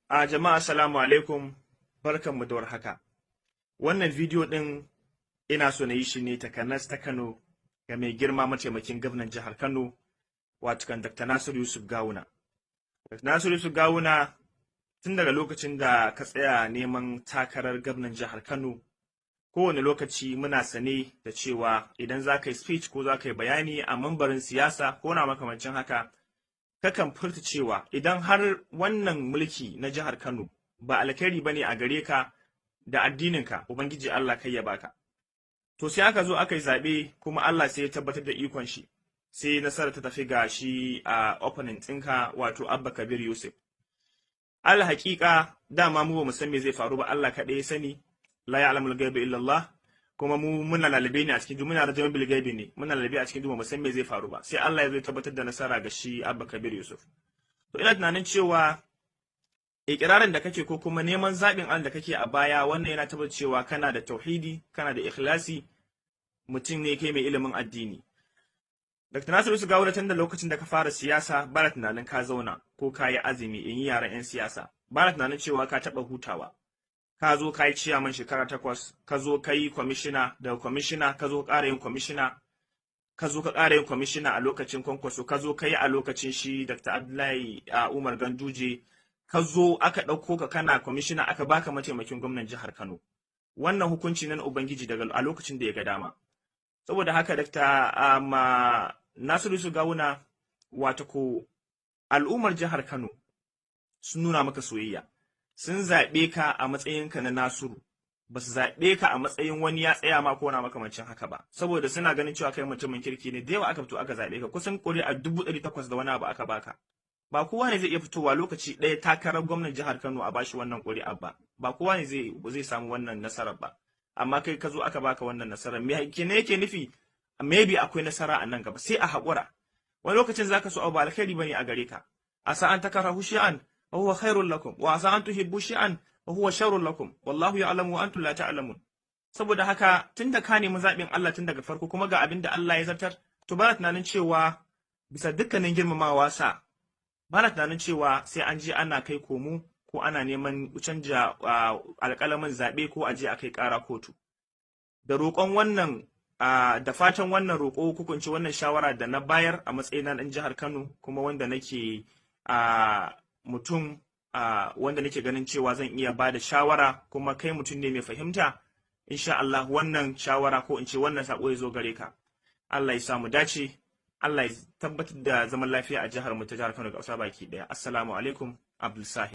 A jama'a, assalamu alaikum, barkanmu da warhaka. Wannan bidiyo ɗin ina so na yi shi ne takanas ta Kano ga mai girma mataimakin gwamnan jihar Kano, wato kan Dr. Nasiru Yusuf Gawuna. Dr. Nasiru Yusuf Gawuna, tun daga lokacin da ka tsaya neman takarar gwamnan jihar Kano, kowane lokaci muna sane da cewa idan za ka yi speech ko za ka yi bayani a mambarin siyasa ko na makamancin haka, kakan furta cewa idan har wannan mulki na jihar Kano ba alkhairi bane a gare ka da addininka, Ubangiji Allah kai ya baka. To sai aka zo aka yi zaɓe, kuma Allah sai ya tabbatar da ikon shi, sai nasara ta tafi ga shi a opponent ɗinka, wato Abba Kabir Yusuf. Al haƙiƙa, dama mu ba mu san me zai faru ba, Allah kaɗai ya sani, la ya'lamul ghaiba illa Allah. Kuma mu muna lalube ne a cikin, muna rajamin bil gaibi ne, muna lalube a cikin duhu, mu san me zai faru ba, sai Allah ya zo tabbatar da nasara ga shi Abba Kabir Yusuf. To ina tunanin cewa ikirarin da kake ko kuma neman zaɓin Allah da kake a baya, wannan yana tabbatar cewa kana da tauhidi, kana da ikhlasi, mutum ne kai mai ilimin addini. Dr. Nasiru Yusuf Gawuna, tun da lokacin da ka fara siyasa, ba na tunanin ka zauna ko ka yi azumi in yi yaran 'yan siyasa, ba na tunanin cewa ka taɓa hutawa. Ka zo ka yi ciyaman shekara 8, ka zo ka yi kwamishina, daga kwamishina ka zo ƙara yin kwamishina, ka zo ka ƙara yin kwamishina a lokacin Kwankwaso, ka zo ka yi a lokacin shi Dr. Abdullahi Umar Ganduje, ka zo aka ɗauko ka kana kwamishina, aka baka mataimakin gwamnan jihar Kano. Wannan hukunci nan Ubangiji daga a lokacin da ya ga dama. Saboda haka, Dr. Nasiru Yusuf Gawuna, wato ko al'ummar jihar Kano sun nuna maka soyayya, sun zaɓe ka a matsayinka na Nasiru, ba su zaɓe ka a matsayin wani ya tsaya ma ko na makamancin haka ba, saboda suna ganin cewa kai mutumin kirki ne. Da yawa aka fito aka zaɓe ka, kusan ƙuri'a 800,000 da wani abu aka baka. Ba kowa ne zai iya fitowa lokaci ɗaya takarar gwamnan jihar Kano a bashi wannan ƙuri'a ba, ba kowa ne zai samu wannan nasarar ba, amma kai ka zo aka baka wannan nasarar. Me kenan yake nufi? Maybe akwai nasara a nan gaba, sai a haƙura. Wani lokacin zaka so abu ba alkhairi bane a gare ka. Asa an takrahu shay'an wa huwa khairul lakum, wa asa an tuhibbu shay'an wa huwa sharrul lakum, wallahu ya'lamu wa antum la ta'lamun. Saboda haka, tunda ka nemi zaɓin Allah tun daga farko, kuma ga abin da Allah ya zartar, to ba tunanin cewa, bisa dukkanin girmamawa sa, ba na tunanin cewa sai an je ana kai komo ko ana neman canja alƙalamin zaɓe ko a je a kai ƙara kotu. Da roƙon wannan, da fatan wannan roƙo, kukunci wannan shawara da na bayar a matsayina ɗan jihar Kano, kuma wanda nake mutum wanda nake ganin cewa zan iya ba da shawara, kuma kai mutum ne mai fahimta, insha Allah wannan shawara ko in ce wannan sako ya zo gare ka. Allah ya samu dace, Allah ya tabbatar da zaman lafiya a jihar mu ta jihar Kano ga ƙasa baki ɗaya. Assalamu alaikum, Abdul Sahib.